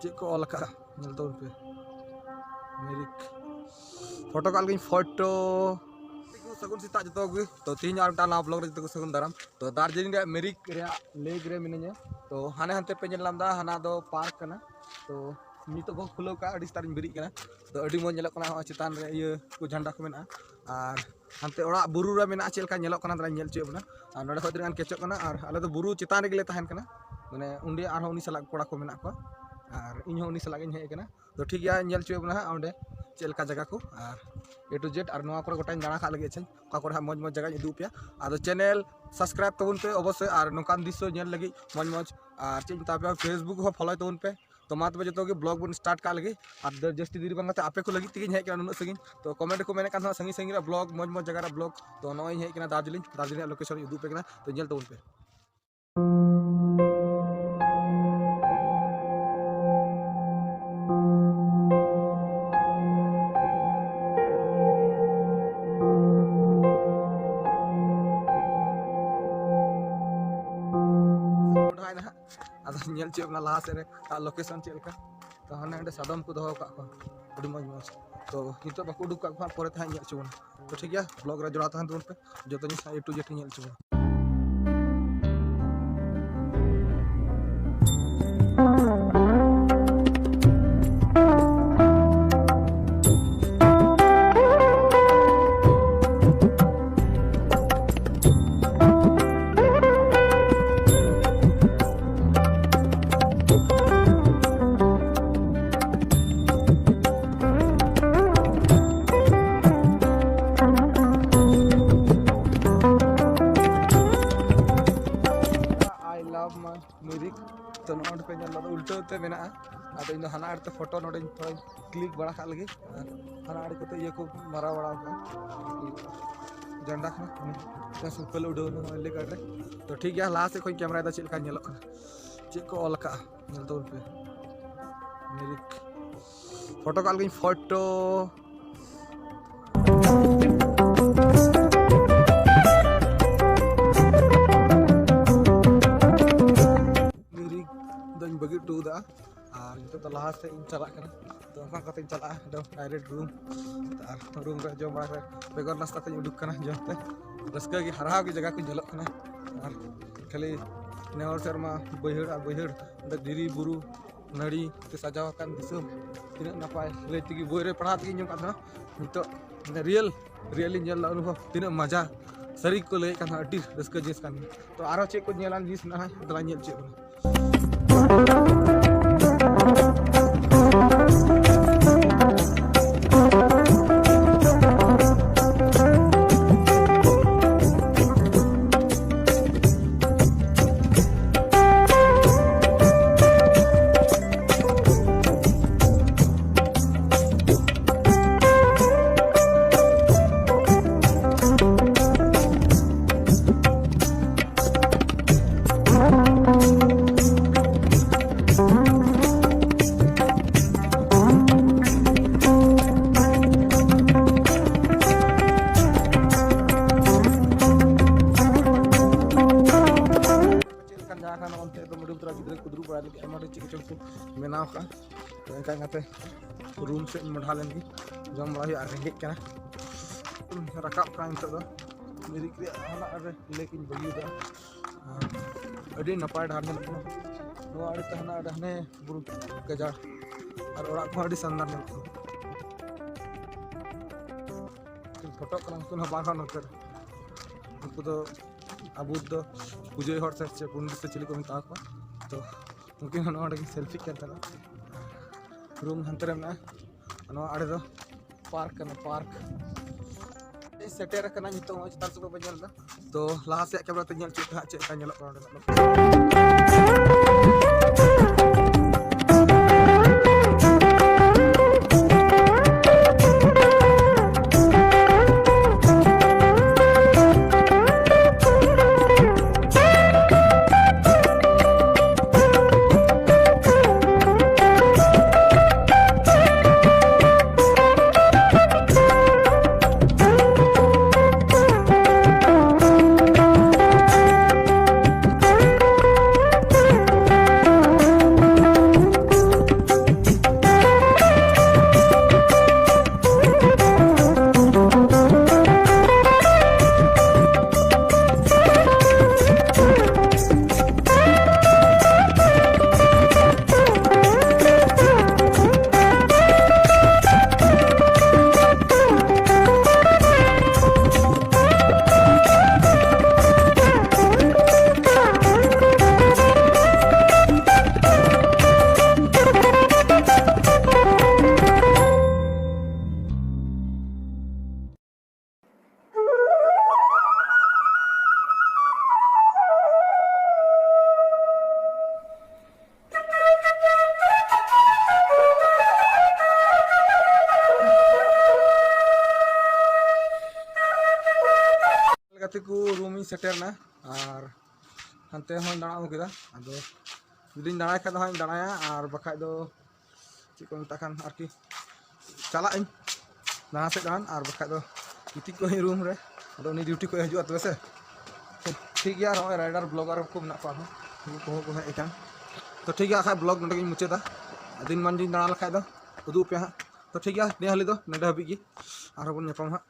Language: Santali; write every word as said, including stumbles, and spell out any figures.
ᱪᱮᱫ ᱠᱚ ᱚᱞ ᱟᱠᱟᱫᱼᱟ, ᱧᱮᱞ ᱛᱟᱵᱚᱱ ᱯᱮ᱾ ᱢᱤᱨᱤᱠ ᱯᱷᱳᱴᱳ ᱠᱟᱜ ᱞᱮᱜᱤᱧ, ᱯᱷᱳᱴᱳ᱾ ᱥᱟᱹᱜᱩᱱ ᱥᱮᱛᱟᱜ ᱡᱚᱛᱚ ᱜᱮ᱾ ᱛᱚ, ᱛᱮᱦᱮᱧ ᱟᱨ ᱢᱤᱫᱴᱟᱝ ᱱᱟᱣᱟ ᱵᱞᱚᱜ ᱨᱮ ᱡᱚᱛᱚ ᱠᱚ ᱥᱟᱹᱜᱩᱱ ᱫᱟᱨᱟᱢ᱾ ᱛᱚ, ᱫᱟᱨᱡᱤᱞᱤᱝ ᱨᱮᱭᱟᱜ ᱢᱤᱨᱤᱠ ᱨᱮᱭᱟᱜ ᱞᱮᱠ ᱨᱮ ᱢᱤᱱᱟᱹᱧᱟ᱾ ᱛᱚ, ᱦᱟᱱᱮ ᱦᱟᱱᱛᱮ ᱯᱮ ᱧᱮᱞ ᱧᱟᱢ ᱮᱫᱟ, ᱦᱟᱱᱟ ᱫᱚ ᱯᱟᱨᱠ ᱠᱟᱱᱟ᱾ ᱛᱚ, ᱱᱤᱛᱚᱜ ᱠᱚ ᱠᱷᱩᱞᱟᱹᱣ ᱠᱟᱜᱼᱟ, ᱟᱹᱰᱤ ᱪᱮᱛᱟᱱ ᱨᱤᱧ ᱵᱮᱨᱮᱫ ᱠᱟᱱᱟ᱾ ᱛᱚ, ᱟᱹᱰᱤ ᱢᱚᱡᱽ ᱧᱮᱞᱚᱜ ᱠᱟᱱᱟ, ᱦᱚᱸᱜᱼᱚᱭ ᱪᱮᱛᱟᱱ ᱨᱮ ᱤᱭᱟᱹ ᱠᱚ, ᱡᱷᱟᱱᱰᱟ ᱠᱚ ᱢᱮᱱᱟᱜᱼᱟ᱾ ᱟᱨ ᱦᱟᱱᱛᱮ ᱚᱲᱟᱜ ᱵᱩᱨᱩ ᱨᱮ ᱢᱮᱱᱟᱜᱼᱟ, ᱪᱮᱫ ᱞᱮᱠᱟ ᱧᱮᱞᱚᱜ ᱠᱟᱱᱟ, ᱫᱟᱲᱟᱧ ᱧᱮᱞ ᱦᱚᱪᱚᱭᱮᱫ ᱵᱚᱱᱟ᱾ ᱟᱨ ᱱᱚᱰᱮ ᱠᱷᱚᱡ ᱛᱤᱱᱟᱹᱜ ᱜᱟᱱ ᱠᱮᱪᱚᱜ ᱠᱟᱱᱟ᱾ ᱟᱨ ᱟᱞᱮ ᱫᱚ ᱵᱩᱨᱩ ᱪᱮᱛᱟᱱ ᱨᱮᱜᱮ ᱞᱮ ᱛᱟᱦᱮᱱ ᱠᱟᱱᱟ, ᱢᱟᱱᱮ ᱚᱸᱰᱮ ᱟᱨᱦᱚᱸ ᱩᱱᱤ ᱥᱟᱞᱟᱜ ᱠᱚᱲᱟ ᱠᱚ ᱢᱮᱱᱟᱜ ᱠᱚᱣᱟ᱾ ᱟᱨ ᱤᱧ ᱦᱚᱸ ᱩᱱᱤ ᱥᱟᱞᱟᱜ ᱜᱤᱧ ᱦᱮᱡ ᱟᱠᱟᱱᱟ᱾ ᱛᱚ, ᱴᱷᱤᱠ ᱜᱮᱭᱟ, ᱧᱮᱞ ᱦᱚᱪᱚᱭᱮᱫ ᱵᱚᱱᱟ ᱦᱟᱸᱜ ᱚᱸᱰᱮ ᱪᱮᱫ ᱞᱮᱠᱟ ᱡᱟᱭᱜᱟ ᱠᱚ ᱟᱨ A to Z᱾ ᱟᱨ ᱱᱚᱣᱟ ᱠᱚᱨᱮ ᱜᱚᱴᱟᱧ ᱫᱟᱬᱟ ᱠᱟᱜ ᱞᱟᱹᱜᱤᱫ ᱟᱪᱪᱷᱟᱧ, ᱚᱠᱟ ᱠᱚᱨᱮ ᱦᱟᱸᱜ ᱢᱚᱡᱽ ᱢᱚᱡᱽ ᱡᱟᱭᱜᱟᱧ ᱩᱫᱩᱜ ᱟᱯᱮᱭᱟ᱾ ᱟᱫᱚ ᱪᱮᱱᱮᱞ ᱥᱟᱵᱥᱠᱨᱟᱭᱤᱵ ᱛᱟᱵᱚᱱ ᱯᱮ ᱚᱵᱚᱥᱥᱳᱭ, ᱟᱨ ᱱᱚᱝᱠᱟᱱ ᱫᱨᱤᱥᱥᱚ ᱧᱮᱞ ᱞᱟᱹᱜᱤᱫ ᱢᱚᱡᱽ ᱢᱚᱡᱽ, ᱟᱨ ᱪᱮᱫ ᱤᱧ ᱢᱮᱛᱟ ᱯᱮᱭᱟ, Facebook ᱦᱚᱸ ᱯᱷᱚᱞᱳᱭ ᱛᱟᱵᱚᱱ ᱯᱮ᱾ ᱛᱚ, ᱢᱟ ᱛᱚᱵᱮ ᱡᱚᱛᱚ ᱜᱮ ᱵᱞᱚᱜ ᱵᱚᱱ ᱥᱴᱟᱨᱴ ᱠᱟᱜ ᱞᱮᱜᱮ᱾ ᱟᱨ ᱡᱟᱹᱥᱛᱤ ᱫᱮᱨᱤ ᱵᱟᱝ ᱠᱟᱛᱮ ᱟᱯᱮ ᱠᱚ ᱞᱟᱹᱜᱤᱫ ᱛᱮᱜᱮᱧ ᱦᱮᱡ ᱠᱟᱱᱟ ᱱᱩᱱᱟᱹᱜ ᱥᱟᱺᱜᱤᱧ᱾ ᱛᱚ, ᱠᱚᱢᱮᱱᱴ ᱨᱮᱠᱚ ᱢᱮᱱᱮᱫ ᱠᱟᱱ ᱛᱟᱦᱮᱱᱟ ᱥᱟᱺᱜᱤᱧ ᱥᱟᱺᱜᱤᱧ ᱨᱮᱭᱟᱜ ᱵᱞᱚᱜ, ᱢᱚᱡᱽ ᱢᱚᱡᱽ ᱡᱟᱭᱜᱟ ᱨᱮᱭᱟᱜ ᱵᱞᱚᱜ᱾ ᱛᱚ, ᱱᱚᱜᱼᱚᱭ ᱤᱧ ᱦᱮᱡ ᱠᱟᱱᱟ ᱫᱟᱨᱡᱤᱞᱤᱝ, ᱫᱟᱨᱡᱤᱞᱤᱝ ᱨᱮᱭᱟᱜ ᱞᱳᱠᱮᱥᱚᱱ ᱤᱧ ᱩᱫᱩᱜ ᱟᱯᱮ ᱠᱟᱱᱟ᱾ ᱛᱚ, ᱧᱮᱞ ᱛᱟᱵᱚᱱ ᱯᱮ᱾ ᱟᱫᱚ ᱧᱮᱞ ᱦᱚᱪᱚᱭᱮᱫ ᱵᱚᱱᱟ ᱞᱟᱦᱟ ᱥᱮᱫ ᱨᱮ ᱟᱨ ᱞᱳᱠᱮᱥᱚᱱ ᱪᱮᱫ ᱞᱮᱠᱟ᱾ ᱛᱚ, ᱦᱟᱱᱮ ᱚᱸᱰᱮ ᱥᱟᱫᱚᱢ ᱠᱚ ᱫᱚᱦᱚ ᱟᱠᱟᱫ ᱠᱚᱣᱟ, ᱟᱹᱰᱤ ᱢᱚᱡᱽ ᱢᱚᱡᱽ᱾ ᱛᱚ, ᱱᱤᱛᱚᱜ ᱵᱟᱠᱚ ᱩᱰᱩᱠ ᱟᱠᱟᱫ ᱠᱚᱣᱟ, ᱯᱚᱨᱮ ᱛᱮ ᱦᱟᱸᱜ ᱧᱮᱞ ᱦᱚᱪᱚ ᱵᱚᱱᱟ᱾ ᱛᱚ, ᱴᱷᱤᱠ ᱜᱮᱭᱟ, ᱵᱞᱚᱜ ᱨᱮ ᱡᱚᱲᱟᱣ ᱛᱟᱦᱮᱱ ᱛᱟᱵᱚᱱ ᱯᱮ, ᱡᱚᱛᱚ ᱡᱤᱱᱤᱥ ᱦᱟᱸᱜ A to Z ᱧᱮᱞ ᱦᱚᱪᱚ ᱵᱚᱱᱟ᱾ I love my ᱢᱤᱨᱤᱠ᱾ ᱛᱚ, ᱱᱚᱜᱼᱚ ᱱᱚᱰᱮ ᱯᱮ ᱧᱮᱞ ᱫᱟ, ᱩᱞᱴᱟᱹᱣ ᱛᱮ ᱢᱮᱱᱟᱜᱼᱟ᱾ ᱟᱫᱚ ᱤᱧ ᱫᱚ ᱦᱟᱱᱟ ᱟᱲᱮ ᱛᱮ ᱯᱷᱳᱴᱳ ᱱᱚᱰᱮᱧ ᱛᱷᱚᱲᱟᱧ ᱠᱞᱤᱠ ᱵᱟᱲᱟ ᱠᱟᱜ ᱞᱟᱹᱜᱤᱫ᱾ ᱟᱨ ᱦᱟᱱᱟ ᱟᱲᱮ ᱠᱚᱛᱮ ᱤᱭᱟᱹ ᱠᱚ ᱢᱟᱨᱟᱣ ᱵᱟᱲᱟ ᱠᱟᱜᱼᱟ, ᱡᱷᱟᱱᱰᱟ ᱠᱚ, ᱩᱱᱤ ᱡᱟᱦᱟᱸ ᱥᱩᱯᱟᱹᱞ ᱩᱰᱟᱹᱣ ᱱᱚᱜᱼᱚᱭ ᱞᱮᱠᱟ ᱨᱮ᱾ ᱛᱚ, ᱴᱷᱤᱠ ᱜᱮᱭᱟ, ᱞᱟᱦᱟ ᱥᱮᱫ ᱠᱷᱚᱱ ᱠᱮᱢᱮᱨᱟᱭ ᱫᱟ, ᱪᱮᱫ ᱞᱮᱠᱟ ᱧᱮᱞᱚᱜ ᱠᱟᱱᱟ, ᱪᱮᱫ ᱠᱚ ᱚᱞ ᱠᱟᱜᱼᱟ, ᱧᱮᱞ ᱛᱟᱵᱚᱱ ᱯᱮ᱾ ᱢᱤᱨᱤᱠ ᱯᱷᱳᱴᱳ ᱠᱟᱜ ᱞᱮᱜᱤᱧ, ᱯᱷᱳᱴᱳ᱾ ᱢᱤᱨᱤᱠ ᱫᱚᱧ ᱵᱟᱹᱜᱤ ᱦᱚᱴᱚ ᱠᱟᱫᱟ᱾ ᱟᱨ ᱱᱤᱛᱚᱜ ᱫᱚ ᱞᱟᱦᱟ ᱥᱮᱫ ᱤᱧ ᱪᱟᱞᱟᱜ ᱠᱟᱱᱟ᱾ ᱛᱚ ᱚᱱᱠᱟ ᱠᱟᱛᱮᱧ ᱪᱟᱞᱟᱜᱼᱟ ᱮᱠᱫᱚᱢ direct room᱾ ᱟᱨ room ᱨᱮ ᱡᱚᱢ ᱵᱟᱲᱟ ᱠᱟᱛᱮ ᱵᱮᱜᱚᱨ ᱱᱟᱥᱛᱟ ᱛᱮᱧ ᱩᱰᱩᱠ ᱠᱟᱱᱟ ᱡᱚᱢ ᱛᱮ᱾ ᱨᱟᱹᱥᱠᱟᱹ ᱜᱮ, ᱦᱟᱨᱟᱣ ᱜᱮ ᱡᱟᱭᱜᱟ ᱠᱚ ᱧᱮᱞᱚᱜ ᱠᱟᱱᱟ᱾ ᱟᱨ ᱠᱷᱟᱹᱞᱤ ᱱᱮ ᱦᱚᱲ ᱥᱮᱨᱢᱟ ᱵᱟᱹᱭᱦᱟᱹᱲ ᱟᱨ ᱵᱟᱹᱭᱦᱟᱹᱲ, ᱚᱸᱰᱮ ᱫᱷᱤᱨᱤ ᱵᱩᱨᱩ ᱱᱟᱹᱲᱤ ᱛᱮ ᱥᱟᱡᱟᱣ ᱟᱠᱟᱱ ᱫᱤᱥᱚᱢ, ᱛᱤᱱᱟᱹᱜ ᱱᱟᱯᱟᱭ᱾ ᱞᱟᱹᱭ ᱛᱮᱜᱮ, ᱵᱳᱭ ᱨᱮ ᱯᱟᱲᱦᱟᱣ ᱛᱮᱜᱮ ᱟᱸᱡᱚᱢ ᱠᱟᱜ ᱛᱟᱦᱮᱱᱟ, ᱱᱤᱛᱚᱜ ᱢᱟᱱᱮ real, really ᱧᱮᱞ ᱨᱮᱱᱟᱜ ᱚᱱᱩᱵᱷᱚᱵ, ᱛᱤᱱᱟᱹᱜ ᱢᱟᱡᱟ᱾ ᱥᱟᱹᱨᱤ ᱜᱮᱠᱚ ᱞᱟᱹᱭᱮᱫ ᱠᱟᱱ ᱛᱟᱦᱮᱱᱟ, ᱟᱹᱰᱤ ᱨᱟᱹᱥᱠᱟᱹ ᱡᱤᱱᱤᱥ ᱠᱟᱱ ᱜᱮᱭᱟ᱾ ᱛᱚ ᱟᱨᱚ ᱪᱮᱫ ᱠᱚ ᱧᱮᱞᱟᱱ ᱡᱤᱱᱤᱥ ᱢᱮᱱᱟᱜᱼᱟ, ᱫᱮᱞᱟ ᱧᱮᱞ ᱦᱚᱪᱚᱭᱮᱫ ᱵᱚᱱᱟ᱾ ᱪᱮᱫ ᱞᱮᱠᱟᱱ ᱡᱟᱭᱜᱟ ᱠᱟᱱᱟ, ᱚᱱᱛᱮ ᱮᱠᱫᱚᱢ ᱟᱹᱰᱤ ᱩᱛᱟᱹᱨ ᱜᱤᱫᱽᱨᱟᱹ ᱠᱚ ᱫᱩᱲᱩᱵ ᱵᱟᱲᱟᱭ ᱞᱟᱹᱜᱤᱫ ᱟᱭᱢᱟ ᱰᱷᱮᱨ ᱪᱮᱫ ᱠᱚᱪᱚᱝ ᱠᱚ ᱵᱮᱱᱟᱣ ᱠᱟᱜᱼᱟ᱾ ᱛᱚ ᱮᱱᱠᱷᱟᱱ ᱠᱟᱛᱮ room ᱥᱮᱫ ᱤᱧ ᱢᱚᱰᱷᱟ ᱞᱮᱱ ᱜᱮ, ᱡᱚᱢ ᱵᱟᱲᱟ ᱦᱩᱭᱩᱜᱼᱟ, ᱟᱨ ᱨᱮᱸᱜᱮᱡ ᱠᱟᱱᱟ᱾ ᱨᱟᱠᱟᱵ ᱠᱟᱱᱟ ᱱᱤᱛᱚᱜ ᱫᱚ᱾ ᱢᱤᱨᱤᱠ ᱨᱮᱭᱟᱜ ᱦᱟᱱᱟ ᱟᱲᱮ lake ᱤᱧ ᱵᱟᱹᱜᱤᱭᱮᱫᱟ᱾ ᱟᱨ ᱟᱹᱰᱤ ᱱᱟᱯᱟᱭ ᱰᱟᱦᱟᱨ ᱧᱮᱞᱚᱜ ᱠᱟᱱᱟ᱾ ᱱᱚᱣᱟ ᱟᱲᱮ ᱛᱮ ᱦᱟᱱᱟ ᱟᱲᱮ ᱦᱟᱱᱮ ᱵᱩᱨᱩ ᱜᱟᱡᱟᱲ, ᱟᱨ ᱚᱲᱟᱜ ᱠᱚᱦᱚᱸ ᱟᱹᱰᱤ ᱥᱟᱱᱫᱟᱨ ᱧᱮᱞᱚᱜ ᱠᱟᱱᱟ᱾ ᱯᱷᱳᱴᱳᱜ ᱠᱟᱱᱟ ᱩᱱᱠᱤᱱ ᱦᱚᱸ ᱵᱟᱨ ᱦᱚᱲ ᱱᱚᱛᱮ ᱨᱮ᱾ ᱩᱱᱠᱩ ᱫᱚ ᱟᱵᱚ ᱫᱚ ᱯᱩᱡᱟᱹᱭ ᱦᱚᱲ ᱥᱮ ᱪᱮᱫ ᱯᱚᱱᱰᱤᱛ ᱥᱮ ᱪᱤᱞᱤ ᱠᱚ ᱢᱮᱛᱟ ᱠᱚᱣᱟ᱾ ᱛᱚ ᱩᱱᱠᱤᱱ ᱦᱚᱸ ᱱᱚᱣᱟ ᱨᱮᱜᱮ selfie ᱠᱟᱱ ᱛᱟᱦᱮᱱᱟ᱾ Room ᱦᱟᱱᱛᱮ ᱨᱮ ᱢᱮᱱᱟᱜᱼᱟ᱾ ᱱᱚᱣᱟ ᱟᱲᱮ ᱫᱚ park ᱠᱟᱱᱟ, park᱾ ᱥᱮᱴᱮᱨ ᱟᱠᱟᱱᱟ ᱱᱤᱛᱚᱜ, ᱱᱚᱜᱼᱚᱭ ᱪᱮᱛᱟᱱ ᱥᱮᱫ ᱵᱟᱵᱚᱱ ᱧᱮᱞ ᱮᱫᱟ᱾ ᱛᱚ ᱞᱟᱦᱟ ᱥᱮᱫ camera ᱛᱮ ᱧᱮᱞ ᱦᱚᱪᱚᱭ ᱯᱮ ᱦᱟᱸᱜ ᱪᱮᱫ ᱞᱮᱠᱟ ᱧᱮᱞᱚᱜ ᱠᱟᱱᱟ ᱚᱸᱰᱮᱱᱟᱜ ᱫᱚ᱾ ᱠᱚ ᱨᱩᱢ ᱤᱧ ᱥᱮᱴᱮᱨ ᱮᱱᱟ ᱟᱨ ᱦᱟᱱᱛᱮ ᱦᱚᱸᱧ ᱫᱟᱬᱟ ᱟᱹᱜᱩ ᱠᱮᱫᱟ᱾ ᱟᱫᱚ ᱡᱩᱫᱤᱧ ᱫᱟᱬᱟᱭ ᱠᱷᱟᱡ ᱫᱚ ᱦᱟᱸᱜ ᱤᱧ ᱫᱟᱬᱟᱭᱟ, ᱟᱨ ᱵᱟᱠᱷᱟᱡ ᱫᱚ ᱪᱮᱫ ᱠᱚ ᱢᱮᱛᱟᱜ ᱠᱷᱟᱱ ᱟᱨᱠᱤ ᱪᱟᱞᱟᱜ ᱟᱹᱧ ᱡᱟᱦᱟᱸ ᱥᱮᱫ ᱫᱟᱬᱟᱱ, ᱟᱨ ᱵᱟᱠᱷᱟᱡ ᱫᱚ ᱜᱤᱛᱤᱡ ᱠᱚᱜ ᱟᱹᱧ ᱨᱩᱢ ᱨᱮ᱾ ᱟᱫᱚ ᱩᱱᱤ ᱰᱤᱭᱩᱴᱤ ᱠᱷᱚᱱ ᱦᱤᱡᱩᱜᱼᱟ ᱛᱚᱵᱮ ᱥᱮ᱾ ᱴᱷᱤᱠ ᱜᱮᱭᱟ, ᱟᱨ ᱱᱚᱜᱼᱚᱭ ᱨᱟᱭᱰᱟᱨ ᱵᱞᱚᱜᱟᱨ ᱠᱚ ᱢᱮᱱᱟᱜ ᱠᱚᱣᱟ ᱟᱨᱦᱚᱸ, ᱩᱱᱠᱩ ᱠᱚᱦᱚᱸ ᱠᱚ ᱦᱮᱡ ᱟᱠᱟᱱ᱾ ᱛᱚ ᱴᱷᱤᱠ ᱜᱮᱭᱟ, ᱠᱷᱟᱡ ᱵᱞᱚᱜ ᱱᱚᱰᱮ ᱜᱤᱧ ᱢᱩᱪᱟᱹᱫᱟ᱾ ᱫᱤᱱ ᱢᱟᱱ ᱡᱩᱫᱤᱧ ᱫᱟᱬᱟ ᱞᱮᱠᱷᱟᱡ ᱫᱚ ᱩᱫᱩᱜ ᱟᱯᱮᱭᱟ ᱦᱟᱸᱜ᱾ ᱛᱚ ᱴᱷᱤᱠ ᱜᱮᱭᱟ, ᱱᱤᱭᱟᱹ ᱦᱟᱹᱞᱤ ᱫᱚ ᱱᱚᱰᱮ ᱦᱟᱹᱵᱤᱡ ᱜᱮ, ᱟᱨᱦᱚᱸ ᱵᱚᱱ ᱧᱟᱯᱟᱢᱟ ᱦᱟᱸᱜ᱾